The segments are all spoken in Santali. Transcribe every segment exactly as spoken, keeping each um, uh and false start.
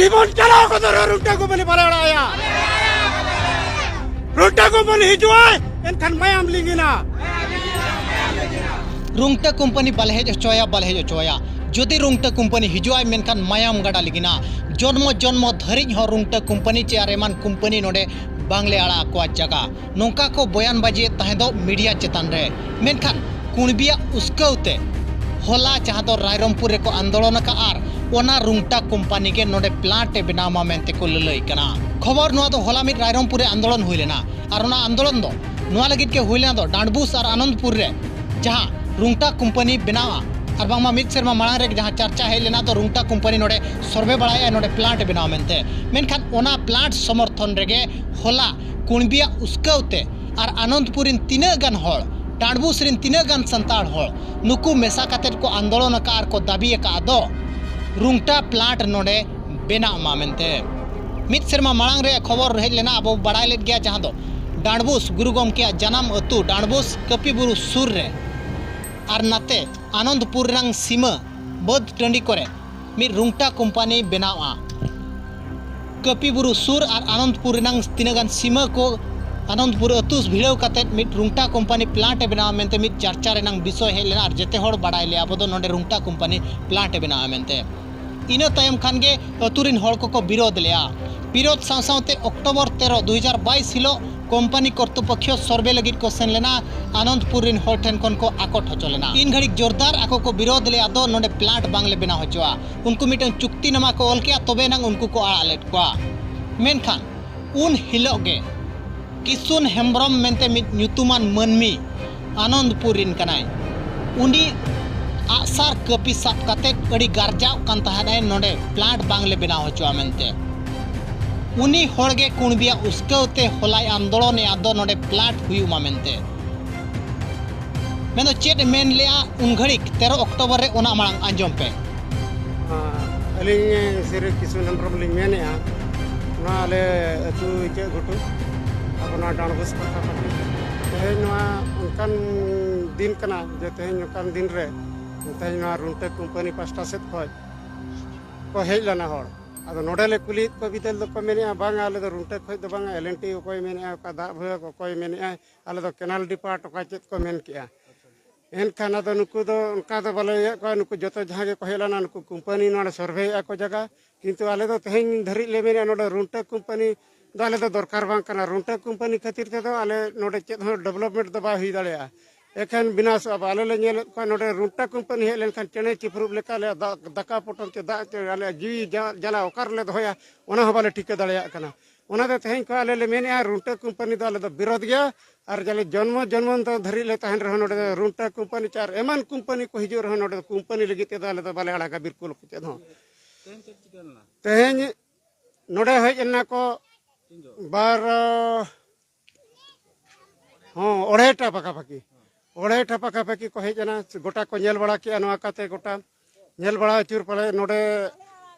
ᱡᱤᱵᱚᱱ ᱪᱟᱞᱟᱣ ᱠᱚᱫᱚ ᱨᱩᱝᱴᱟ ᱠᱚᱢᱯᱟᱱᱤ ᱵᱟᱞᱮ ᱟᱲᱟᱜ ᱟᱭᱟ᱾ ᱨᱩᱝᱴᱟ ᱠᱚᱢᱯᱟᱱᱤ ᱦᱤᱡᱩᱜ ᱟᱭ, ᱮᱱᱠᱷᱟᱱ ᱢᱟᱭᱟᱢ ᱞᱤᱸᱜᱤᱱᱟ᱾ ᱨᱩᱝᱴᱟ ᱠᱚᱢᱯᱟᱱᱤ ᱵᱟᱞᱮ ᱦᱮᱡ ᱦᱚᱪᱚᱣᱟᱭᱟ, ᱵᱟᱞᱮ ᱦᱮᱡ ᱦᱚᱪᱚᱣᱟᱭᱟ᱾ ᱡᱩᱫᱤ ᱨᱩᱝᱴᱟ ᱠᱚᱢᱯᱟᱱᱤ ᱦᱤᱡᱩᱜ ᱟᱭ, ᱢᱮᱱᱠᱷᱟᱱ ᱢᱟᱭᱟᱢ ᱜᱟᱰᱟ ᱞᱤᱸᱜᱤᱱᱟ᱾ ᱡᱚᱱᱢᱚ ᱡᱚᱱᱢᱚ ᱫᱷᱟᱹᱨᱤᱡ ᱦᱚᱸ ᱨᱩᱝᱴᱟ ᱠᱚᱢᱯᱟᱱᱤ ᱪᱮ ᱟᱨ ᱮᱢᱟᱱ ᱠᱚᱢᱯᱟᱱᱤ ᱱᱚᱰᱮ ᱵᱟᱝᱞᱮ ᱟᱲᱟᱜ ᱟᱠᱚᱣᱟ ᱡᱟᱜᱟ᱾ ᱱᱚᱝᱠᱟ ᱠᱚ ᱵᱚᱭᱟᱱ ᱵᱟᱡᱤᱭᱮᱫ ᱛᱟᱦᱮᱸ ᱫᱚ ᱢᱤᱰᱤᱭᱟ ᱪᱮᱛᱟᱱ ᱨᱮ᱾ ᱢᱮᱱᱠᱷᱟᱱ ᱠᱩᱬᱵᱤᱭᱟᱜ ᱩᱥᱠᱟᱹᱣ ᱛᱮ ᱦᱚᱞᱟ ᱡᱟᱦᱟᱸ ᱫᱚ ᱨᱟᱭᱨᱚᱝᱯᱩᱨ ᱨᱮᱠᱚ ᱟᱱᱫᱳᱞᱚᱱ ᱟᱠᱟᱫ ᱟᱨ ᱚᱱᱟ ᱨᱩᱝᱴᱟ ᱠᱚᱢᱯᱟᱱᱤ ᱜᱮ ᱱᱚᱰᱮ ᱯᱞᱟᱱᱴ ᱮ ᱵᱮᱱᱟᱣ ᱢᱟ ᱢᱮᱱᱛᱮ ᱠᱚ ᱞᱟᱹᱞᱟᱹᱭ ᱠᱟᱱᱟ᱾ ᱠᱷᱚᱵᱚᱨ ᱱᱚᱣᱟ ᱫᱚ ᱦᱚᱞᱟ ᱢᱤᱫ ᱨᱟᱭᱨᱚᱝᱯᱩᱨ ᱨᱮ ᱟᱱᱫᱳᱞᱚᱱ ᱦᱩᱭ ᱞᱮᱱᱟ ᱟᱨ ᱚᱱᱟ ᱟᱱᱫᱳᱞᱚᱱ ᱫᱚ ᱱᱚᱣᱟ ᱞᱟᱹᱜᱤᱫ ᱜᱮ ᱦᱩᱭ ᱞᱮᱱᱟ ᱫᱚ ᱰᱟᱸᱰᱵᱩᱥ ᱟᱨ ᱟᱱᱚᱱᱫᱯᱩᱨ ᱨᱮ ᱡᱟᱦᱟᱸ ᱨᱩᱝᱴᱟ ᱠᱚᱢᱯᱟᱱᱤ ᱵᱮᱱᱟᱣᱟ ᱟᱨ ᱵᱟᱝᱢᱟ ᱢᱤᱫ ᱥᱮᱨᱢᱟ ᱢᱟᱲᱟᱝ ᱨᱮ ᱡᱟᱦᱟᱸ ᱪᱟᱨᱪᱟ ᱦᱮᱡ ᱞᱮᱱᱟ ᱫᱚ ᱨᱩᱝᱴᱟ ᱠᱚᱢᱯᱟᱱᱤ ᱱᱚᱰᱮ ᱥᱚᱨᱵᱷᱮ ᱵᱟᱲᱟᱭᱮᱫᱼᱟ, ᱱᱚᱰᱮ ᱯᱞᱟᱱᱴ ᱮ ᱵᱮᱱᱟᱣᱟ ᱢᱮᱱᱛᱮ᱾ ᱢᱮᱱᱠᱷᱟᱱ ᱚᱱᱟ ᱯᱞᱟᱱᱴ ᱥᱚᱢᱚᱨᱛᱷᱚᱱ ᱨᱮᱜᱮ ᱦᱚᱞᱟ ᱠᱩᱬᱵᱤᱭᱟᱜ ᱩᱥᱠᱟᱹᱣ ᱛᱮ ᱟᱨ ᱟᱱᱚᱱᱫᱯᱩᱨ ᱨᱮᱱ ᱛᱤᱱᱟᱹᱜ ᱜᱟᱱ ᱦᱚᱲ, ᱰᱟᱸᱰᱵᱩᱥ ᱨᱮᱱ ᱛᱤᱱᱟᱹᱜ ᱜᱟᱱ ᱥᱟᱱᱛᱟᱲ ᱦᱚᱲ ᱱᱩᱠᱩ ᱢᱮᱥᱟ ᱠᱟᱛᱮᱫ ᱠᱚ ᱟᱱᱫᱳᱞᱚᱱ ᱟᱠᱟᱫ ᱟᱨ ᱠᱚ ᱫᱟᱹᱵᱤ ᱟᱠᱟᱫ ᱫᱚ ᱨᱩᱝᱴᱟ ᱯᱞᱟᱱᱴ ᱱᱚᱰᱮ ᱵᱮᱱᱟᱜ ᱢᱟ ᱢᱮᱱᱛᱮ᱾ ᱢᱤᱫ ᱥᱮᱨᱢᱟ ᱢᱟᱲᱟᱝ ᱨᱮ ᱠᱷᱚᱵᱚᱨ ᱦᱮᱡ ᱞᱮᱱᱟ, ᱟᱵᱚ ᱵᱟᱲᱟᱭ ᱞᱮᱫ ᱜᱮᱭᱟ, ᱡᱟᱦᱟᱸ ᱫᱚ ᱰᱟᱸᱰᱵᱩᱥ ᱜᱩᱨᱩ ᱜᱚᱢᱠᱮᱭᱟᱜ ᱡᱟᱱᱟᱢ ᱟᱹᱛᱩ ᱰᱟᱸᱰᱵᱩᱥ ᱠᱟᱹᱯᱤ ᱵᱩᱨᱩ ᱥᱩᱨ ᱨᱮ ᱟᱨ ᱱᱟᱛᱮ ᱟᱱᱚᱱᱫᱯᱩᱨ ᱨᱮᱱᱟᱝ ᱥᱤᱢᱟᱹ ᱵᱟᱹᱫᱽ ᱴᱟᱺᱰᱤ ᱠᱚᱨᱮ ᱢᱤᱫ ᱨᱩᱝᱴᱟ ᱠᱳᱢᱯᱟᱱᱤ ᱵᱮᱱᱟᱣᱼᱟ᱾ ᱠᱟᱹᱯᱤ ᱵᱩᱨᱩ ᱥᱩᱨ ᱟᱨ ᱟᱱᱚᱱᱫᱯᱩᱨ ᱨᱮᱱᱟᱝ ᱛᱤᱱᱟᱹᱜ ᱜᱟᱱ ᱥᱤᱢᱟᱹ ᱠᱚ ᱟᱱᱚᱱᱫᱯᱩᱨ ᱟᱹᱛᱩ ᱵᱷᱤᱲᱟᱹᱣ ᱠᱟᱛᱮᱫ ᱢᱤᱫ ᱨᱩᱝᱴᱟ ᱠᱳᱢᱯᱟᱱᱤ ᱯᱞᱟᱱᱴ ᱮ ᱵᱮᱱᱟᱣᱟ ᱢᱮᱱᱛᱮ ᱢᱤᱫ ᱪᱟᱨᱪᱟ ᱨᱮᱱᱟᱝ ᱵᱤᱥᱚᱭ ᱦᱮᱡ ᱞᱮᱱᱟ ᱟᱨ ᱡᱮᱛᱮ ᱦᱚᱲ ᱵᱟᱰᱟᱭ ᱞᱮᱭᱟ ᱟᱵᱚ ᱫᱚ ᱱᱚᱰᱮ ᱨᱩᱝᱴᱟ ᱠᱳᱢᱯᱟᱱᱤ ᱯᱞᱟᱱᱴ ᱮ ᱵᱮᱱᱟᱣᱟ ᱢᱮᱱᱛᱮ᱾ ᱤᱱᱟᱹ ᱛᱟᱭᱚᱢ ᱠᱷᱟᱱ ᱜᱮ ᱟᱹᱛᱩ ᱨᱤᱱ ᱦᱚᱲ ᱠᱚᱠᱚ ᱵᱤᱨᱳᱫ ᱞᱮᱫᱼᱟ᱾ ᱵᱤᱨᱳᱫ ᱥᱟᱶ ᱥᱟᱶᱛᱮ ᱚᱠᱴᱳᱵᱚᱨ ᱛᱮᱨᱚ, ᱫᱩ ᱦᱟᱡᱟᱨ ᱵᱟᱭᱤᱥ ᱦᱤᱞᱳᱜ ᱠᱳᱢᱯᱟᱱᱤ ᱠᱚᱨᱛᱩᱯᱚᱠᱠᱷᱚ ᱥᱚᱨᱵᱷᱮ ᱞᱟᱹᱜᱤᱫ ᱠᱚ ᱥᱮᱱ ᱞᱮᱱᱟ, ᱟᱱᱚᱱᱫᱯᱩᱨ ᱨᱤᱱ ᱦᱚᱲ ᱴᱷᱮᱱ ᱠᱷᱚᱱ ᱠᱚ ᱟᱠᱚᱴ ᱦᱚᱪᱚ ᱞᱮᱱᱟ᱾ ᱤᱱ ᱜᱷᱟᱹᱲᱤᱡ ᱡᱳᱨᱫᱟᱨ ᱟᱠᱚ ᱠᱚ ᱵᱤᱨᱳᱫ ᱞᱮᱫᱼᱟ ᱫᱚ ᱱᱚᱰᱮ ᱯᱞᱟᱱᱴ ᱵᱟᱝᱞᱮ ᱵᱮᱱᱟᱣ ᱦᱚᱪᱚᱣᱟ᱾ ᱩᱱᱠᱩ ᱢᱤᱫᱴᱟᱝ ᱪᱩᱠᱛᱤᱱᱟᱢᱟ ᱠᱚ ᱚᱞ ᱠᱮᱫᱼᱟ, ᱛᱚᱵᱮ ᱮᱱᱟᱝ ᱩᱱᱠᱩ ᱠᱚ ᱟᱲᱟᱜ ᱞᱮᱫ ᱠᱚᱣᱟ᱾ ᱢᱮᱱᱠᱷᱟᱱ ᱩᱱ ᱦᱤᱞᱳᱜ ᱜᱮ ᱠᱤᱥᱩᱱ ᱦᱮᱢᱵᱨᱚᱢ ᱢᱮᱱᱛᱮ ᱢᱤᱫ ᱧᱩᱛᱩᱢᱟᱱ ᱢᱟᱹᱱᱢᱤ ᱟᱱᱚᱱᱫᱯᱩᱨ ᱨᱤᱱ ᱠᱟᱱᱟᱭ᱾ ᱩᱱᱤ ᱟᱜᱼᱥᱟᱨ ᱠᱟᱹᱯᱤ ᱥᱟᱵ ᱠᱟᱛᱮᱫ ᱟᱹᱰᱤ ᱜᱟᱨᱡᱟᱣ ᱠᱟᱱ ᱛᱟᱦᱮᱱᱟᱭ, ᱱᱚᱰᱮ ᱯᱞᱟᱱᱴ ᱵᱟᱝᱞᱮ ᱵᱮᱱᱟᱣ ᱦᱚᱪᱚᱣᱟ ᱢᱮᱱᱛᱮ᱾ ᱩᱱᱤ ᱦᱚᱲᱜᱮ ᱠᱩᱬᱵᱤᱭᱟᱜ ᱩᱥᱠᱟᱹᱣ ᱛᱮ ᱦᱚᱞᱟᱭ ᱟᱱᱫᱳᱲᱚᱱᱮᱫᱼᱟ ᱫᱚ ᱱᱚᱰᱮ ᱯᱞᱟᱱᱴ ᱦᱩᱭᱩᱜ ᱢᱟ ᱢᱮᱱᱛᱮ᱾ ᱢᱮᱱᱫᱚ ᱪᱮᱫ ᱮ ᱢᱮᱱ ᱞᱮᱫᱼᱟ ᱩᱱ ᱜᱷᱟᱹᱲᱤᱡ ᱛᱮᱨᱚ ᱚᱠᱴᱳᱵᱚᱨ ᱨᱮ, ᱚᱱᱟ ᱢᱟᱲᱟᱝ ᱟᱸᱡᱚᱢ ᱯᱮ᱾ ᱟᱹᱞᱤᱧ ᱥᱤᱨᱤ ᱠᱤᱥᱩᱱ ᱦᱮᱢᱵᱨᱚᱢ ᱞᱤᱧ ᱢᱮᱱᱮᱫᱼᱟ, ᱱᱚᱣᱟ ᱟᱞᱮ ᱟᱹᱛᱩ ᱤᱪᱟᱹᱜ ᱜᱷᱩᱴᱩ, ᱟᱵᱚ ᱱᱚᱣᱟ ᱰᱟᱸᱰᱵᱳᱥ ᱯᱟᱠᱷᱟᱯᱟᱠᱷᱤ᱾ ᱛᱮᱦᱮᱧ ᱱᱚᱣᱟ ᱚᱱᱠᱟᱱ ᱫᱤᱱ ᱠᱟᱱᱟ ᱡᱮ ᱛᱮᱦᱮᱧ ᱱᱚᱝᱠᱟᱱ ᱫᱤᱱ ᱨᱮ ᱛᱮᱦᱮᱧ ᱱᱚᱣᱟ ᱨᱩᱱᱴᱟᱹ ᱠᱳᱢᱯᱟᱱᱤ ᱯᱟᱥᱴᱟ ᱥᱮᱫ ᱠᱷᱚᱱ ᱠᱚ ᱦᱮᱡ ᱞᱮᱱᱟ ᱦᱚᱲ᱾ ᱟᱫᱚ ᱱᱚᱰᱮ ᱞᱮ ᱠᱩᱞᱤᱭᱮᱫ ᱠᱚᱣᱟ ᱵᱤᱫᱟᱹᱞ ᱫᱚᱠᱚ ᱢᱮᱱᱮᱫᱼᱟ, "ᱵᱟᱝᱟ, ᱟᱞᱮ ᱫᱚ ᱨᱩᱱᱴᱟᱹ ᱠᱷᱚᱡ ᱫᱚ ᱵᱟᱝᱟ, ᱮᱞ ᱮᱱ ᱴᱤ ᱚᱠᱚᱭ ᱢᱮᱱᱮᱫᱼᱟ, ᱚᱠᱟ ᱫᱟᱜ ᱵᱷᱟᱹᱜᱟᱹᱜ ᱚᱠᱚᱭ ᱢᱮᱱᱮᱫᱼᱟ, ᱟᱞᱮ ᱫᱚ ᱠᱮᱱᱟᱞ ᱰᱤᱯᱟᱨᱴ ᱚᱠᱟ ᱪᱮᱫ ᱠᱚ ᱢᱮᱱ ᱠᱮᱜᱼᱟ?" ᱮᱱᱠᱷᱟᱱ ᱟᱫᱚ ᱱᱩᱠᱩ ᱫᱚ ᱚᱱᱠᱟ ᱫᱚ ᱵᱟᱞᱮ ᱤᱭᱟᱹᱭᱮᱫ ᱠᱚᱣᱟ, ᱱᱩᱠᱩ ᱡᱚᱛᱚ ᱡᱟᱦᱟᱸ ᱜᱮᱠᱚ ᱦᱮᱡ ᱞᱮᱱᱟ, ᱱᱩᱠᱩ ᱠᱳᱢᱯᱟᱱᱤ ᱱᱚᱰᱮ ᱥᱚᱨᱵᱷᱮᱭᱮᱫᱼᱟ ᱠᱚ ᱡᱟᱭᱜᱟ, ᱠᱤᱱᱛᱩ ᱟᱞᱮ ᱫᱚ ᱛᱮᱦᱮᱧ ᱫᱷᱟᱹᱨᱤᱡ ᱞᱮ ᱢᱮᱱᱮᱫᱼᱟ, ᱱᱚᱰᱮ ᱨᱩᱱᱴᱟᱹ ᱠᱳᱢᱯᱟᱱᱤ ᱫᱚ ᱟᱞᱮ ᱫᱚ ᱫᱚᱨᱠᱟᱨ ᱵᱟᱝ ᱠᱟᱱᱟ᱾ ᱨᱩᱱᱴᱟᱹ ᱠᱳᱢᱯᱟᱱᱤ ᱠᱷᱟᱹᱛᱤᱨ ᱛᱮᱫᱚ ᱟᱞᱮ ᱱᱚᱰᱮ ᱪᱮᱫ ᱦᱚᱸ ᱰᱮᱵᱷᱞᱚᱯᱢᱮᱱᱴ ᱫᱚ ᱵᱟᱭ ᱦᱩᱭ ᱫᱟᱲᱮᱭᱟᱜᱼᱟ, ᱮᱠᱷᱮᱱ ᱵᱤᱱᱟᱥᱚᱜᱼᱟ᱾ ᱟᱞᱮ ᱞᱮ ᱧᱮᱞᱮᱫ ᱠᱚᱣᱟ, ᱱᱚᱰᱮ ᱨᱩᱱᱴᱟᱹ ᱠᱳᱢᱯᱟᱱᱤ ᱦᱮᱡ ᱞᱮᱱᱠᱷᱟᱱ ᱪᱮᱬᱮ ᱪᱤᱯᱨᱩᱫ ᱞᱮᱠᱟ ᱟᱞᱮᱭᱟᱜ ᱫᱟᱜ, ᱫᱟᱠᱟ ᱯᱚᱴᱚᱢ ᱪᱮ ᱫᱟᱜ ᱪᱮ ᱟᱞᱮᱭᱟᱜ ᱡᱤᱣᱤ ᱡᱟ-, ᱡᱟᱞᱟ ᱚᱠᱟ ᱨᱮᱞᱮ ᱫᱚᱦᱚᱭᱟ, ᱚᱱᱟ ᱦᱚᱸ ᱵᱟᱞᱮ ᱴᱷᱤᱠᱟᱹ ᱫᱟᱲᱮᱭᱟᱜ ᱠᱟᱱᱟ᱾ ᱚᱱᱟᱛᱮ ᱛᱮᱦᱮᱧ ᱠᱷᱚᱱ ᱟᱞᱮ ᱞᱮ ᱢᱮᱱᱮᱫᱼᱟ, ᱨᱩᱱᱴᱟᱹ ᱠᱳᱢᱯᱟᱱᱤ ᱫᱚ ᱟᱞᱮ ᱫᱚ ᱵᱤᱨᱳᱫᱷ ᱜᱮᱭᱟ᱾ ᱟᱨ ᱡᱟᱞᱮ ᱡᱚᱱᱢᱚ ᱡᱚᱱᱢᱚᱱᱛᱚᱨ ᱫᱷᱟᱹᱨᱤᱡ ᱞᱮ ᱛᱟᱦᱮᱱ ᱨᱮᱦᱚᱸ, ᱱᱚᱰᱮ ᱫᱚ ᱨᱩᱱᱴᱟᱹ ᱠᱳᱢᱯᱟᱱᱤ ᱪᱮ ᱟᱨ ᱮᱢᱟᱱ ᱠᱳᱢᱯᱟᱱᱤ ᱠᱚ ᱦᱤᱡᱩᱜ ᱨᱮᱦᱚᱸ, ᱱᱚᱰᱮ ᱫᱚ ᱠᱳᱢᱯᱟᱱᱤ ᱞᱟᱹᱜᱤᱫ ᱛᱮᱫᱚ ᱟᱞᱮ ᱫᱚ ᱵᱟᱞᱮ ᱟᱲᱟᱜᱟ ᱵᱤᱞᱠᱩᱞ ᱪᱮᱫ ᱦᱚᱸ᱾ ᱛᱮᱦᱮᱧ ᱪᱮᱫ ᱪᱤᱠᱟᱹ ᱞᱮᱱᱟ? ᱛᱮᱦᱮᱧ ᱱᱚᱰᱮ ᱦᱮᱡ ᱮᱱᱟ ᱠᱚ ᱛᱤᱱ ᱡᱚᱦᱚᱜ? ᱵᱟᱨ, ᱦᱚᱸ, ᱚᱲᱟᱭᱴᱟ ᱯᱟᱠᱟᱯᱟᱠᱤ, ᱚᱲᱟᱭᱴᱟ ᱯᱟᱠᱟᱯᱟᱠᱤ ᱠᱚ ᱦᱮᱡ ᱮᱱᱟ᱾ ᱜᱚᱴᱟ ᱠᱚ ᱧᱮᱞ ᱵᱟᱲᱟ ᱠᱮᱜᱼᱟ, ᱱᱚᱣᱟ ᱠᱟᱛᱮ ᱜᱚᱴᱟ ᱧᱮᱞ ᱵᱟᱲᱟ ᱟᱹᱪᱩᱨ ᱯᱟᱞᱮ ᱱᱚᱰᱮ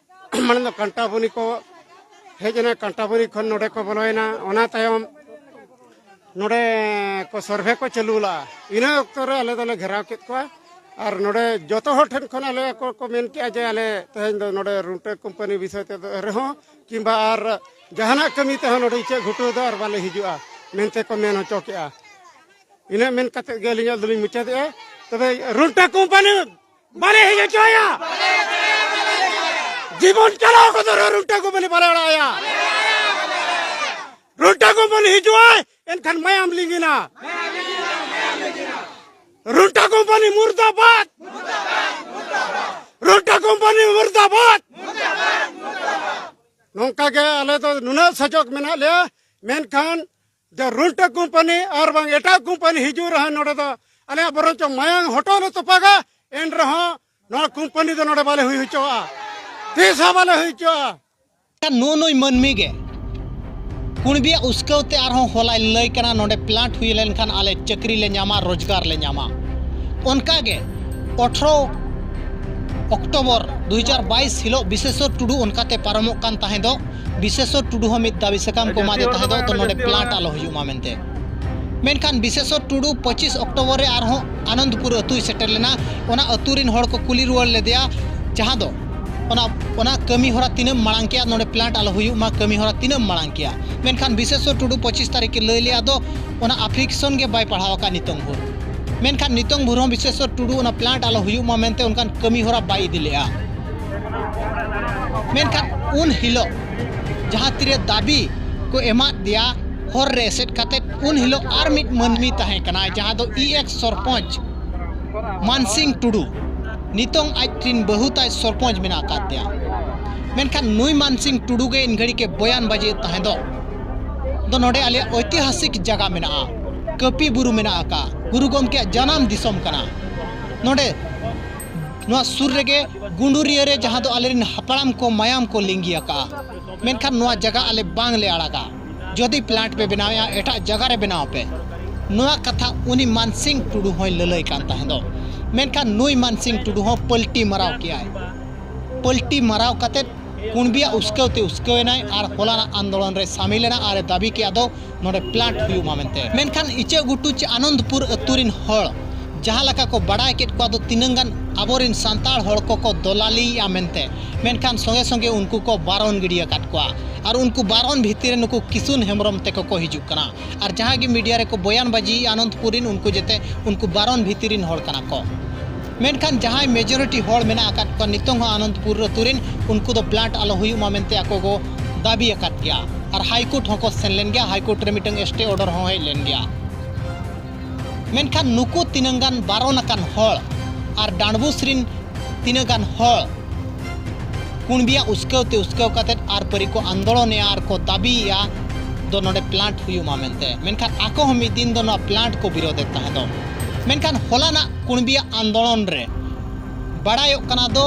ᱢᱟᱱᱮ ᱫᱚ ᱠᱟᱱᱴᱟᱵᱚᱱᱤ ᱠᱚ ᱦᱮᱡ ᱮᱱᱟ, ᱠᱟᱱᱴᱟᱵᱚᱱᱤ ᱠᱷᱚᱱ ᱱᱚᱰᱮ ᱠᱚ ᱵᱚᱞᱚᱭᱮᱱᱟ᱾ ᱚᱱᱟ ᱛᱟᱭᱚᱢ ᱱᱚᱰᱮ ᱠᱚ ᱥᱚᱨᱵᱷᱮ ᱠᱚ ᱪᱟᱹᱞᱩ ᱞᱟᱜᱼᱟ᱾ ᱤᱱᱟᱹ ᱚᱠᱛᱚ ᱨᱮ ᱟᱞᱮ ᱫᱚᱞᱮ ᱜᱷᱮᱨᱟᱣ ᱠᱮᱫ ᱠᱚᱣᱟ᱾ ᱟᱨ ᱱᱚᱰᱮ ᱡᱚᱛᱚ ᱦᱚᱲ ᱴᱷᱮᱱ ᱠᱷᱚᱱ ᱟᱞᱮ ᱠᱚ, ᱠᱚ ᱢᱮᱱ ᱠᱮᱜᱼᱟ ᱡᱮ ᱟᱞᱮ ᱛᱮᱦᱮᱧ ᱫᱚ ᱱᱚᱰᱮ ᱨᱩᱱᱴᱟᱹ ᱠᱳᱢᱯᱟᱱᱤ ᱵᱤᱥᱚᱭ ᱛᱮᱫᱚ ᱨᱮᱦᱚᱸ ᱠᱤᱝᱵᱟ ᱟᱨ ᱡᱟᱦᱟᱱᱟᱜ ᱠᱟᱹᱢᱤ ᱛᱮᱦᱚᱸ ᱱᱚᱰᱮ ᱤᱪᱟᱹᱜ ᱜᱷᱩᱴᱩ ᱫᱚ ᱟᱨ ᱵᱟᱞᱮ ᱦᱤᱡᱩᱜᱼᱟ ᱢᱮᱱᱛᱮ ᱠᱚ ᱢᱮᱱ ᱦᱚᱪᱚ ᱠᱮᱜᱼᱟ᱾ ᱤᱱᱟᱹᱜ ᱢᱮᱱ ᱠᱟᱛᱮᱫ ᱜᱮ ᱟᱹᱞᱤᱧᱟᱜ ᱫᱚᱞᱤᱧ ᱢᱩᱪᱟᱹᱫᱮᱜᱼᱟ᱾ ᱛᱚᱵᱮ ᱨᱩᱱᱴᱟᱹ ᱠᱳᱢᱯᱟᱱᱤ ᱵᱟᱞᱮ ᱦᱮᱡ ᱦᱚᱪᱚᱭᱟ᱾ ᱡᱤᱵᱚᱱ ᱪᱟᱞᱟᱣ ᱠᱚᱫᱚ ᱨᱩᱱᱴᱟᱹ ᱠᱳᱢᱯᱟᱱᱤ ᱵᱟᱞᱮ ᱟᱲᱟᱜ ᱟᱭᱟ᱾ ᱨᱩᱱᱴᱟ ᱠᱳᱢᱯᱟᱱᱤ ᱦᱤᱡᱩᱜᱼᱟᱭ, ᱮᱱᱠᱷᱟᱱ ᱢᱟᱭᱟᱢ ᱞᱤᱸᱜᱤᱱᱟ᱾ ᱨᱩᱱᱴᱟ ᱠᱳᱢᱯᱟᱱᱤ ᱢᱩᱨᱫᱟᱵᱟᱫ! ᱨᱩᱱᱴᱟ ᱠᱳᱢᱯᱟᱱᱤ ᱢᱩᱨᱫᱟᱵᱟᱫ! ᱱᱚᱝᱠᱟ ᱜᱮ ᱟᱞᱮ ᱫᱚ ᱱᱩᱱᱟᱹᱜ ᱥᱟᱡᱚᱜ ᱢᱮᱱᱟᱜ ᱞᱮᱭᱟ, ᱢᱮᱱᱠᱷᱟᱱ ᱡᱮ ᱨᱩᱱᱴᱟ ᱠᱳᱢᱯᱟᱱᱤ ᱟᱨ ᱵᱟᱝ ᱮᱴᱟᱜ ᱠᱳᱢᱯᱟᱱᱤ ᱦᱤᱡᱩᱜ ᱨᱮᱦᱚᱸ ᱱᱚᱰᱮ ᱫᱚ ᱟᱞᱮᱭᱟᱜ ᱵᱚᱨᱚᱝ ᱪᱚᱝ ᱢᱟᱭᱟᱝ ᱦᱚᱴᱚᱜ ᱞᱮ ᱛᱚᱯᱟᱜᱟ, ᱮᱱ ᱨᱮᱦᱚᱸ ᱱᱚᱣᱟ ᱠᱳᱢᱯᱟᱱᱤ ᱫᱚ ᱱᱚᱰᱮ ᱵᱟᱞᱮ ᱦᱩᱭ ᱦᱚᱪᱚᱣᱟᱜᱼᱟ, ᱛᱤᱥ ᱦᱚᱸ ᱵᱟᱞᱮ ᱦᱩᱭ ᱦᱚᱪᱚᱣᱟᱜᱼᱟ᱾ ᱱᱩᱜᱼᱩ ᱱᱩᱭ ᱢᱟᱹᱱᱢᱤ ᱜᱮ ᱠᱩᱬᱵᱤᱭᱟᱜ ᱩᱥᱠᱟᱹᱣ ᱛᱮ ᱟᱨᱦᱚᱸ ᱦᱚᱞᱟᱭ ᱞᱟᱹᱭ ᱠᱟᱱᱟ, ᱱᱚᱰᱮ ᱯᱞᱟᱱᱴ ᱦᱩᱭ ᱞᱮᱱᱠᱷᱟᱱ ᱟᱞᱮ ᱪᱟᱹᱠᱨᱤ ᱞᱮ ᱧᱟᱢᱟ, ᱨᱳᱡᱽᱜᱟᱨ ᱞᱮ ᱧᱟᱢᱟ᱾ ᱚᱱᱠᱟ ᱜᱮ ᱟᱴᱷᱨᱚ ᱚᱠᱴᱳᱵᱚᱨ ᱫᱩ ᱦᱟᱡᱟᱨ ᱵᱟᱭᱤᱥ ᱦᱤᱞᱳᱜ ᱵᱤᱥᱮᱥᱚᱨ ᱴᱩᱰᱩ ᱚᱱᱠᱟᱛᱮ ᱯᱟᱨᱚᱢᱚᱜ ᱠᱟᱱ ᱛᱟᱦᱮᱸ ᱫᱚ, ᱵᱤᱥᱮᱥᱚᱨ ᱴᱩᱰᱩ ᱦᱚᱸ ᱢᱤᱫ ᱫᱟᱹᱵᱤ ᱥᱟᱠᱟᱢ ᱠᱚ ᱮᱢᱟᱫᱮ ᱛᱟᱦᱮᱸ ᱫᱚ, ᱛᱚ ᱱᱚᱰᱮ ᱯᱞᱟᱱᱴ ᱟᱞᱚ ᱦᱩᱭᱩᱜ ᱢᱟ ᱢᱮᱱᱛᱮ᱾ ᱢᱮᱱᱠᱷᱟᱱ ᱵᱤᱥᱮᱥᱚᱨ ᱴᱩᱰᱩ ᱯᱚᱸᱪᱤᱥ ᱚᱠᱴᱳᱵᱚᱨ ᱨᱮ ᱟᱨᱦᱚᱸ ᱟᱱᱚᱱᱫᱯᱩᱨ ᱟᱹᱛᱩᱭ ᱥᱮᱴᱮᱨ ᱞᱮᱱᱟ᱾ ᱚᱱᱟ ᱟᱹᱛᱩ ᱨᱤᱱ ᱦᱚᱲ ᱠᱚ ᱠᱩᱞᱤ ᱨᱩᱣᱟᱹᱲ ᱞᱮᱫᱮᱭᱟ, ᱡᱟᱦᱟᱸ ᱫᱚ ᱚᱱᱟ, ᱚᱱᱟ ᱠᱟᱹᱢᱤ ᱦᱚᱨᱟ ᱛᱤᱱᱟᱹᱜ ᱮᱢ ᱢᱟᱲᱟᱝ ᱠᱮᱜᱼᱟ, ᱱᱚᱰᱮ plant ᱟᱞᱚ ᱦᱩᱭᱩᱜ ᱢᱟ, ᱠᱟᱹᱢᱤ ᱦᱚᱨᱟ ᱛᱤᱱᱟᱹᱜ ᱮᱢ ᱢᱟᱲᱟᱝ ᱠᱮᱜᱼᱟ᱾ ᱢᱮᱱᱠᱷᱟᱱ ᱵᱤᱥᱮᱥᱥᱚᱨ ᱴᱩᱰᱩ ᱯᱚᱸᱪᱤᱥ ᱛᱟᱹᱨᱤᱠᱷ ᱮ ᱞᱟᱹᱭ ᱞᱮᱜᱼᱟ, ᱟᱫᱚ ᱚᱱᱟ application ᱜᱮ ᱵᱟᱭ ᱯᱟᱲᱦᱟᱣ ᱟᱠᱟᱫ ᱱᱤᱛᱚᱝ ᱵᱷᱳᱨ᱾ ᱢᱮᱱᱠᱷᱟᱱ ᱱᱤᱛᱚᱝ ᱵᱷᱳᱨ ᱦᱚᱸ ᱵᱤᱥᱮᱥᱥᱚᱨ ᱴᱩᱰᱩ ᱚᱱᱟ plant ᱟᱞᱚ ᱦᱩᱭᱩᱜ ᱢᱟ ᱢᱮᱱᱛᱮ ᱚᱱᱠᱟᱱ ᱠᱟᱹᱢᱤ ᱦᱚᱨᱟ ᱵᱟᱭ ᱤᱫᱤ ᱞᱮᱜᱼᱟ᱾ ᱢᱮᱱᱠᱷᱟᱱ ᱩᱱ ᱦᱤᱞᱳᱜ ᱡᱟᱦᱟᱸ ᱛᱤᱨᱮ ᱫᱟᱹᱵᱤ ᱠᱚ ᱮᱢᱟᱫ ᱫᱮᱭᱟ ᱦᱚᱨ ᱨᱮ ᱮᱥᱮᱫ ᱠᱟᱛᱮᱫ, ᱩᱱ ᱦᱤᱞᱳᱜ ᱟᱨ ᱢᱤᱫ ᱢᱟᱹᱱᱢᱤ ᱛᱟᱦᱮᱸ ᱠᱟᱱᱟᱭ, ᱡᱟᱦᱟᱸ ᱫᱚ ex ᱥᱚᱨᱯᱚᱧᱪ ᱢᱟᱱᱥᱤᱝ ᱴᱩᱰᱩ᱾ ᱱᱤᱛᱚᱝ ᱟᱡ ᱨᱤᱱ ᱵᱟᱹᱦᱩ ᱛᱟᱭ ᱥᱚᱨᱯᱚᱧᱪ ᱢᱮᱱᱟᱜ ᱟᱠᱟᱫ ᱫᱮᱭᱟ᱾ ᱢᱮᱱᱠᱷᱟᱱ ᱱᱩᱭ ᱢᱟᱱᱥᱤᱝ ᱴᱩᱰᱩ ᱜᱮ ᱤᱱ ᱜᱷᱟᱹᱲᱤ ᱠᱮ ᱵᱚᱭᱟᱱ ᱵᱟᱡᱮᱭᱮᱫ ᱛᱟᱦᱮᱸ ᱫᱚ, ᱫᱚ ᱱᱚᱰᱮ ᱟᱞᱮᱭᱟᱜ ᱳᱭᱛᱤᱦᱟᱥᱤᱠ ᱡᱟᱭᱜᱟ ᱢᱮᱱᱟᱜᱼᱟ, ᱠᱟᱹᱯᱤ ᱵᱩᱨᱩ ᱢᱮᱱᱟᱜ ᱟᱠᱟᱫ, ᱜᱩᱨᱩ ᱜᱚᱢᱠᱮᱭᱟᱜ ᱡᱟᱱᱟᱢ ᱫᱤᱥᱚᱢ ᱠᱟᱱᱟ᱾ ᱱᱚᱰᱮ ᱱᱚᱣᱟ ᱥᱩᱨ ᱨᱮᱜᱮ ᱜᱩᱸᱰᱩᱨᱤᱭᱟᱹ ᱨᱮ ᱡᱟᱦᱟᱸ ᱫᱚ ᱟᱞᱮᱨᱮᱱ ᱦᱟᱯᱲᱟᱢ ᱠᱚ ᱢᱟᱭᱟᱢ ᱠᱚ ᱞᱤᱸᱜᱤ ᱟᱠᱟᱫᱼᱟ, ᱢᱮᱱᱠᱷᱟᱱ ᱱᱚᱣᱟ ᱡᱟᱭᱜᱟ ᱟᱞᱮ ᱵᱟᱝᱞᱮ ᱟᱲᱟᱜᱟ᱾ ᱡᱩᱫᱤ plant ᱯᱮ ᱵᱮᱱᱟᱣᱮᱫᱼᱟ, ᱮᱴᱟᱜ ᱡᱟᱭᱜᱟ ᱨᱮ ᱵᱮᱱᱟᱣ ᱯᱮ᱾ ᱱᱚᱣᱟ ᱠᱟᱛᱷᱟ ᱩᱱᱤ ᱢᱟᱱᱥᱤᱝ ᱴᱩᱰᱩ ᱦᱚᱸᱭ ᱞᱟᱹᱞᱟᱹᱭ ᱠᱟᱱ ᱛᱟᱦᱮᱸ ᱫᱚ᱾ ᱢᱮᱱᱠᱷᱟᱱ ᱱᱩᱭ ᱢᱟᱱᱥᱤᱝ ᱴᱩᱰᱩ ᱦᱚᱸ ᱯᱟᱹᱞᱴᱤ ᱢᱟᱨᱟᱣ ᱠᱮᱜᱼᱟᱭ᱾ ᱯᱟᱹᱞᱴᱤ ᱢᱟᱨᱟᱣ ᱠᱟᱛᱮᱫ ᱠᱩᱬᱵᱤᱭᱟᱜ ᱩᱥᱠᱟᱹᱣ ᱛᱮ ᱩᱥᱠᱟᱹᱣ ᱮᱱᱟᱭ ᱟᱨ ᱦᱚᱞᱟᱱᱟᱜ ᱟᱱᱫᱳᱞᱚᱱ ᱨᱮ ᱥᱟᱢᱤᱞ ᱮᱱᱟ ᱟᱨ ᱮ ᱫᱟᱹᱵᱤ ᱠᱮᱜᱼᱟ ᱫᱚ ᱱᱚᱰᱮ plant ᱦᱩᱭᱩᱜ ᱢᱟ ᱢᱮᱱᱛᱮ᱾ ᱢᱮᱱᱠᱷᱟᱱ ᱤᱪᱟᱹᱜ ᱜᱷᱩᱴᱩ ᱪᱮ ᱟᱱᱚᱱᱫᱯᱩᱨ ᱟᱹᱛᱩ ᱨᱤᱱ ᱦᱚᱲ ᱡᱟᱦᱟᱸ ᱞᱮᱠᱟ ᱠᱚ ᱵᱟᱲᱟᱭ ᱠᱮᱫ ᱠᱚᱣᱟ ᱫᱚ ᱛᱤᱱᱟᱹᱝ ᱜᱟᱱ ᱟᱵᱚᱨᱤᱱ ᱥᱟᱱᱛᱟᱲ ᱦᱚᱲ ᱠᱚᱠᱚ ᱫᱚᱞᱟᱞᱤᱭᱮᱜᱼᱟ ᱢᱮᱱᱛᱮ, ᱢᱮᱱᱠᱷᱟᱱ ᱥᱚᱸᱜᱮ ᱥᱚᱸᱜᱮ ᱩᱱᱠᱩ ᱠᱚ ᱵᱟᱨᱚᱱ ᱜᱤᱰᱤ ᱟᱠᱟᱫ ᱠᱚᱣᱟ᱾ ᱟᱨ ᱩᱱᱠᱩ ᱵᱟᱨᱚᱱ ᱵᱷᱤᱛᱤᱨ ᱨᱮ ᱱᱩᱠᱩ ᱠᱤᱥᱩᱱ ᱦᱮᱢᱵᱨᱚᱢ ᱛᱮᱠᱚ ᱠᱚ ᱦᱤᱡᱩᱜ ᱠᱟᱱᱟ᱾ ᱟᱨ ᱡᱟᱦᱟᱸ ᱜᱮ media ᱨᱮᱠᱚ ᱵᱚᱭᱟᱱ ᱵᱟᱡᱤᱭᱮᱜᱼᱟ ᱟᱱᱚᱱᱫᱯᱩᱨ ᱨᱤᱱ, ᱩᱱᱠᱩ ᱡᱮᱛᱮ ᱩᱱᱠᱩ ᱵᱟᱨᱚᱱ ᱵᱷᱤᱛᱤᱨ ᱨᱤᱱ ᱦᱚᱲ ᱠᱟᱱᱟ ᱠᱚ᱾ ᱢᱮᱱᱠᱷᱟᱱ ᱡᱟᱦᱟᱸᱭ majority ᱦᱚᱲ ᱢᱮᱱᱟᱜ ᱟᱠᱟᱫ ᱠᱚᱣᱟ ᱱᱤᱛᱚᱝ ᱦᱚᱸ ᱟᱱᱚᱱᱫᱯᱩᱨ ᱟᱹᱛᱩ ᱨᱤᱱ, ᱩᱱᱠᱩ ᱫᱚ plant ᱟᱞᱚ ᱦᱩᱭᱩᱜ ᱢᱟ ᱢᱮᱱᱛᱮ ᱟᱠᱚ ᱠᱚ ᱫᱟᱹᱵᱤ ᱟᱠᱟᱫ ᱜᱮᱭᱟ᱾ ᱟᱨ High Court ᱦᱚᱸᱠᱚ ᱥᱮᱱ ᱞᱮᱱ ᱜᱮᱭᱟ, High Court ᱨᱮ ᱢᱤᱫᱴᱟᱝ stay order ᱦᱚᱸ ᱦᱮᱡ ᱞᱮᱱ ᱜᱮᱭᱟ᱾ ᱢᱮᱱᱠᱷᱟᱱ ᱱᱩᱠᱩ ᱛᱤᱱᱟᱹᱝ ᱜᱟᱱ ᱵᱟᱨᱚᱱ ᱟᱠᱟᱱ ᱦᱚᱲ ᱟᱨ ᱰᱟᱸᱰᱵᱩᱥ ᱨᱤᱱ ᱛᱤᱱᱟᱹᱜ ᱜᱟᱱ ᱦᱚᱲ ᱠᱩᱬᱵᱤᱭᱟᱜ ᱩᱥᱠᱟᱹᱣ ᱛᱮ ᱩᱥᱠᱟᱹᱣ ᱠᱟᱛᱮᱫ ᱟᱨ ᱯᱟᱹᱨᱤ ᱠᱚ ᱟᱱᱫᱳᱞᱚᱱᱮᱜᱼᱟ ᱟᱨ ᱠᱚ ᱫᱟᱹᱵᱤᱭᱮᱜᱼᱟ ᱫᱚ ᱱᱚᱰᱮ plant ᱦᱩᱭᱩᱜ ᱢᱟ ᱢᱮᱱᱛᱮ᱾ ᱢᱮᱱᱠᱷᱟᱱ ᱟᱠᱚ ᱦᱚᱸ ᱢᱤᱫ ᱫᱤᱱ ᱫᱚ ᱱᱚᱣᱟ plant ᱠᱚ ᱵᱤᱨᱳᱫᱮᱫ ᱛᱟᱦᱮᱸ ᱫᱚ᱾ ᱢᱮᱱᱠᱷᱟᱱ ᱦᱚᱞᱟᱱᱟᱜ ᱠᱩᱬᱵᱤᱭᱟᱜ ᱟᱱᱫᱳᱞᱚᱱ ᱨᱮ ᱵᱟᱲᱟᱭᱚᱜ ᱠᱟᱱᱟ ᱫᱚ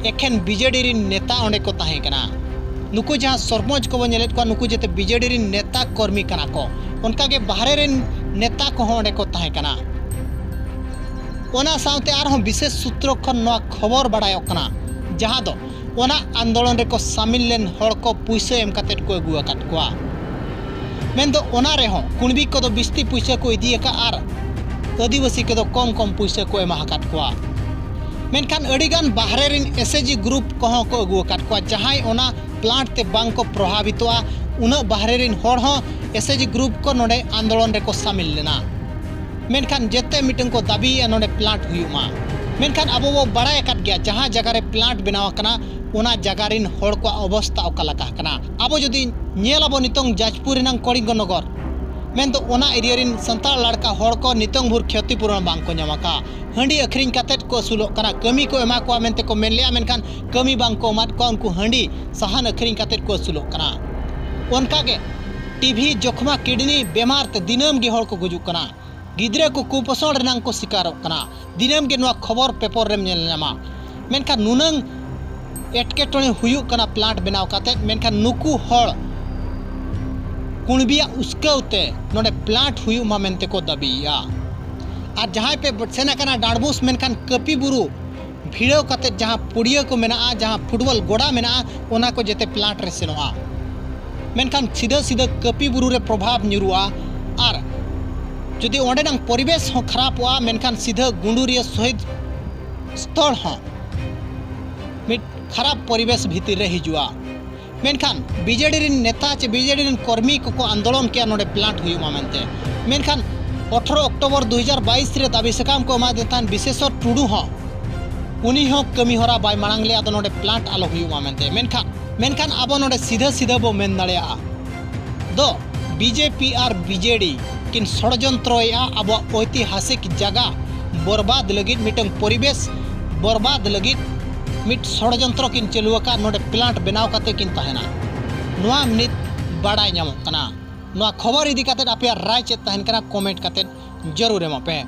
ᱮᱠᱷᱮᱱ BJD ᱨᱤᱱ ᱱᱮᱛᱟ ᱚᱸᱰᱮ ᱠᱚ ᱛᱟᱦᱮᱸ ᱠᱟᱱᱟ᱾ ᱱᱩᱠᱩ ᱡᱟᱦᱟᱸ ᱥᱚᱨᱯᱚᱧᱪ ᱠᱚᱵᱚᱱ ᱧᱮᱞᱮᱫ ᱠᱚᱣᱟ, ᱱᱩᱠᱩ ᱡᱮᱛᱮ BJD ᱨᱤᱱ ᱱᱮᱛᱟ ᱠᱚᱨᱢᱤ ᱠᱟᱱᱟ ᱠᱚ᱾ ᱚᱱᱠᱟᱜᱮ ᱵᱟᱦᱨᱮ ᱨᱤᱱ ᱱᱮᱛᱟ ᱠᱚᱦᱚᱸ ᱚᱸᱰᱮ ᱠᱚ ᱛᱟᱦᱮᱸ ᱠᱟᱱᱟ᱾ ᱚᱱᱟ ᱥᱟᱶᱛᱮ ᱟᱨᱦᱚᱸ ᱵᱤᱥᱮᱥ ᱥᱩᱛᱨᱚ ᱠᱷᱚᱱ ᱱᱚᱣᱟ ᱠᱷᱚᱵᱚᱨ ᱵᱟᱲᱟᱭᱚᱜ ᱠᱟᱱᱟ, ᱡᱟᱦᱟᱸ ᱫᱚ ᱚᱱᱟ ᱟᱱᱫᱳᱞᱚᱱ ᱨᱮᱠᱚ ᱥᱟᱢᱤᱞ ᱞᱮᱱ ᱦᱚᱲ ᱠᱚ ᱯᱩᱭᱥᱟᱹ ᱮᱢ ᱠᱟᱛᱮᱫ ᱠᱚ ᱟᱹᱜᱩ ᱟᱠᱟᱫ ᱠᱚᱣᱟ᱾ ᱢᱮᱱᱫᱚ ᱚᱱᱟ ᱨᱮᱦᱚᱸ ᱠᱩᱬᱵᱤ ᱠᱚᱫᱚ ᱵᱤᱥᱛᱤ ᱯᱩᱭᱥᱟᱹ ᱠᱚ ᱤᱫᱤ ᱟᱠᱟᱫ ᱟᱨ ᱟᱹᱫᱤᱵᱟᱹᱥᱤ ᱠᱚᱫᱚ ᱠᱚᱢ ᱠᱚᱢ ᱯᱩᱭᱥᱟᱹ ᱠᱚ ᱮᱢᱟ ᱟᱠᱟᱫ ᱠᱚᱣᱟ᱾ ᱢᱮᱱᱠᱷᱟᱱ ᱟᱹᱰᱤᱜᱟᱱ ᱵᱟᱦᱨᱮ ᱨᱤᱱ SHG group ᱠᱚᱦᱚᱸ ᱠᱚ ᱟᱹᱜᱩ ᱟᱠᱟᱫ ᱠᱚᱣᱟ, ᱡᱟᱦᱟᱸᱭ ᱚᱱᱟ plant ᱛᱮ ᱵᱟᱝ ᱠᱚ ᱯᱨᱚᱵᱷᱟᱵᱤᱛᱚᱜᱼᱟ᱾ ᱩᱱᱟᱹᱜ ᱵᱟᱦᱨᱮ ᱨᱤᱱ ᱦᱚᱲ ᱦᱚᱸ SHG group ᱠᱚ ᱱᱚᱰᱮ ᱟᱱᱫᱳᱞᱚᱱ ᱨᱮᱠᱚ ᱥᱟᱢᱤᱞ ᱞᱮᱱᱟ᱾ ᱢᱮᱱᱠᱷᱟᱱ ᱡᱮᱛᱮ ᱢᱤᱫᱴᱟᱝ ᱠᱚ ᱫᱟᱹᱵᱤᱭᱮᱫᱼᱟ ᱱᱚᱰᱮ plant ᱦᱩᱭᱩᱜ ᱢᱟ᱾ ᱢᱮᱱᱠᱷᱟᱱ ᱟᱵᱚ ᱵᱚ ᱵᱟᱲᱟᱭ ᱟᱠᱟᱫ ᱜᱮᱭᱟ, ᱡᱟᱦᱟᱸ ᱡᱟᱭᱜᱟ ᱨᱮ plant ᱵᱮᱱᱟᱣ ᱟᱠᱟᱱᱟ, ᱚᱱᱟ ᱡᱟᱭᱜᱟ ᱨᱤᱱ ᱦᱚᱲ ᱠᱚᱣᱟᱜ ᱚᱵᱚᱥᱛᱟ ᱚᱠᱟ ᱞᱮᱠᱟ ᱠᱟᱱᱟ᱾ ᱟᱵᱚ ᱡᱩᱫᱤ ᱧᱮᱞ ᱟᱵᱚ ᱱᱤᱛᱚᱝ ᱡᱟᱡᱽᱯᱩᱨ ᱨᱮᱱᱟᱝ ᱠᱚᱲᱤᱝᱜᱚ ᱱᱚᱜᱚᱨ, ᱢᱮᱱᱫᱚ ᱚᱱᱟ area ᱨᱤᱱ ᱥᱟᱱᱛᱟᱲ ᱞᱟᱲᱠᱟ ᱦᱚᱲ ᱠᱚ ᱱᱤᱛᱚᱝ ᱵᱷᱳᱨ ᱠᱷᱚᱛᱤ ᱯᱩᱨᱚᱱ ᱵᱟᱝ ᱠᱚ ᱧᱟᱢ ᱟᱠᱟᱫᱼᱟ᱾ ᱦᱟᱺᱰᱤ ᱟᱹᱠᱷᱨᱤᱧ ᱠᱟᱛᱮᱫ ᱠᱚ ᱟᱹᱥᱩᱞᱚᱜ ᱠᱟᱱᱟ, ᱠᱟᱹᱢᱤ ᱠᱚ ᱮᱢᱟ ᱠᱚᱣᱟ ᱢᱮᱱᱛᱮ ᱠᱚ ᱢᱮᱱ ᱞᱮᱫᱼᱟ, ᱢᱮᱱᱠᱷᱟᱱ ᱠᱟᱹᱢᱤ ᱵᱟᱝ ᱠᱚ ᱮᱢᱟᱫ ᱠᱚᱣᱟ, ᱩᱱᱠᱩ ᱦᱟᱺᱰᱤ ᱥᱟᱦᱟᱱ ᱟᱹᱠᱷᱨᱤᱧ ᱠᱟᱛᱮᱫ ᱠᱚ ᱟᱹᱥᱩᱞᱚᱜ ᱠᱟᱱᱟ᱾ ᱚᱱᱠᱟᱜᱮ TB, ᱡᱚᱠᱷᱢᱟ, kidney ᱵᱮᱢᱟᱨ ᱛᱮ ᱫᱤᱱᱟᱹᱢ ᱜᱮ ᱦᱚᱲ ᱠᱚ ᱜᱩᱡᱩᱜ ᱠᱟᱱᱟ, ᱜᱤᱫᱽᱨᱟᱹ ᱠᱚ ᱠᱩᱯᱚᱥᱚᱱ ᱨᱮᱱᱟᱝ ᱠᱚ ᱥᱤᱠᱟᱨᱚᱜ ᱠᱟᱱᱟ, ᱫᱤᱱᱟᱹᱢ ᱜᱮ ᱱᱚᱣᱟ ᱠᱷᱚᱵᱚᱨ paper ᱨᱮᱢ ᱧᱮᱞ ᱧᱟᱢᱟ᱾ ᱢᱮᱱᱠᱷᱟᱱ ᱱᱩᱱᱟᱹᱝ ᱮᱴᱠᱮᱴᱚᱬᱮ ᱦᱩᱭᱩᱜ ᱠᱟᱱᱟ plant ᱵᱮᱱᱟᱣ ᱠᱟᱛᱮᱫ, ᱢᱮᱱᱠᱷᱟᱱ ᱱᱩᱠᱩ ᱦᱚᱲ ᱠᱩᱬᱵᱤᱭᱟᱜ ᱩᱥᱠᱟᱹᱣ ᱛᱮ ᱱᱚᱰᱮ plant ᱦᱩᱭᱩᱜ ᱢᱟ ᱢᱮᱱᱛᱮ ᱠᱚ ᱫᱟᱹᱵᱤᱭᱮᱫᱼᱟ᱾ ᱟᱨ ᱡᱟᱦᱟᱸᱭ ᱯᱮ ᱥᱮᱱ ᱟᱠᱟᱱᱟ ᱰᱟᱸᱰᱵᱩᱥ, ᱢᱮᱱᱠᱷᱟᱱ ᱠᱟᱹᱯᱤ ᱵᱩᱨᱩ ᱵᱷᱤᱲᱟᱹᱣ ᱠᱟᱛᱮᱫ ᱡᱟᱦᱟᱸ ᱯᱩᱲᱤᱭᱟᱹ ᱠᱚ ᱢᱮᱱᱟᱜᱼᱟ, ᱡᱟᱦᱟᱸ football ᱜᱚᱰᱟ ᱢᱮᱱᱟᱜᱼᱟ, ᱚᱱᱟ ᱠᱚ ᱡᱮᱛᱮ plant ᱨᱮ ᱥᱮᱱᱚᱜᱼᱟ᱾ ᱢᱮᱱᱠᱷᱟᱱ ᱥᱤᱫᱷᱟᱹ ᱥᱤᱫᱷᱟᱹ ᱠᱟᱹᱯᱤ ᱵᱩᱨᱩ ᱨᱮ ᱯᱨᱚᱵᱷᱟᱵᱽ ᱧᱩᱨᱩᱜᱼᱟ᱾ ᱟᱨ ᱡᱩᱫᱤ ᱚᱸᱰᱮᱱᱟᱝ ᱯᱚᱨᱤᱵᱮᱥ ᱦᱚᱸ ᱠᱷᱟᱨᱟᱯᱚᱜᱼᱟ, ᱢᱮᱱᱠᱷᱟᱱ ᱥᱤᱫᱷᱟᱹ ᱜᱩᱸᱰᱩᱨᱤᱭᱟᱹ ᱥᱚᱦᱤᱫ ᱥᱛᱷᱚᱞ ᱦᱚᱸ ᱢᱤᱫ ᱠᱷᱟᱨᱟᱯ ᱯᱚᱨᱤᱵᱮᱥ ᱵᱷᱤᱛᱤᱨ ᱨᱮ ᱦᱤᱡᱩᱜᱼᱟ᱾ ᱢᱮᱱᱠᱷᱟᱱ BJD ᱨᱤᱱ ᱱᱮᱛᱟ ᱪᱮ BJD ᱨᱤᱱ ᱠᱚᱨᱢᱤ ᱠᱚᱠᱚ ᱟᱱᱫᱳᱞᱚᱱ ᱠᱮᱜᱼᱟ ᱱᱚᱰᱮ plant ᱦᱩᱭᱩᱜ ᱢᱟ ᱢᱮᱱᱛᱮ᱾ ᱢᱮᱱᱠᱷᱟᱱ ᱟᱴᱷᱨᱚ ᱚᱠᱴᱳᱵᱚᱨ ᱫᱩ ᱦᱟᱡᱟᱨ ᱵᱟᱭᱤᱥ ᱨᱮ ᱫᱟᱹᱵᱤ ᱥᱟᱠᱟᱢ ᱠᱚ ᱮᱢᱟᱫᱮ ᱛᱟᱦᱮᱱ ᱵᱤᱥᱮᱥᱚᱨ ᱴᱩᱰᱩ ᱦᱚᱸ, ᱩᱱᱤ ᱦᱚᱸ ᱠᱟᱹᱢᱤ ᱦᱚᱨᱟ ᱵᱟᱭ ᱢᱟᱲᱟᱝ ᱞᱮᱫᱼᱟ, ᱟᱫᱚ ᱱᱚᱰᱮ plant ᱟᱞᱚ ᱦᱩᱭᱩᱜ ᱢᱟ ᱢᱮᱱᱛᱮ᱾ ᱢᱮᱱᱠᱷᱟᱱ, ᱢᱮᱱᱠᱷᱟᱱ ᱟᱵᱚ ᱱᱚᱰᱮ ᱥᱤᱫᱷᱟᱹ ᱥᱤᱫᱷᱟᱹ ᱵᱚ ᱢᱮᱱ ᱫᱟᱲᱮᱭᱟᱜᱼᱟ ᱫᱚ BJP ᱟᱨ BJD ᱠᱤᱱ ᱥᱚᱲᱡᱚᱱᱛᱨᱚᱭᱮᱫᱼᱟ ᱟᱵᱚᱣᱟᱜ ᱳᱭᱛᱤᱦᱟᱥᱤᱠ ᱡᱟᱭᱜᱟ ᱵᱚᱨᱵᱟᱫ ᱞᱟᱹᱜᱤᱫ, ᱢᱤᱫᱴᱟᱝ ᱯᱚᱨᱤᱵᱮᱥ ᱵᱚᱨᱵᱟᱫ ᱞᱟᱹᱜᱤᱫ ᱢᱤᱫ ᱥᱚᱲᱡᱚᱱᱛᱨᱚ ᱠᱤᱱ ᱪᱟᱹᱞᱩ ᱟᱠᱟᱫ, ᱱᱚᱰᱮ plant ᱵᱮᱱᱟᱣ ᱠᱟᱛᱮ ᱠᱤᱱ ᱛᱟᱦᱮᱱᱟ᱾ ᱱᱚᱣᱟ ᱱᱤᱛ ᱵᱟᱲᱟᱭ ᱧᱟᱢᱚᱜ ᱠᱟᱱᱟ᱾ ᱱᱚᱣᱟ ᱠᱷᱚᱵᱚᱨ ᱤᱫᱤ ᱠᱟᱛᱮ ᱟᱯᱮᱭᱟᱜ ᱨᱟᱭ ᱪᱮᱫ ᱛᱟᱦᱮᱱ ᱠᱟᱱᱟ, comment ᱠᱟᱛᱮ ᱡᱟᱹᱨᱩᱲ ᱮᱢᱚᱜ ᱯᱮ᱾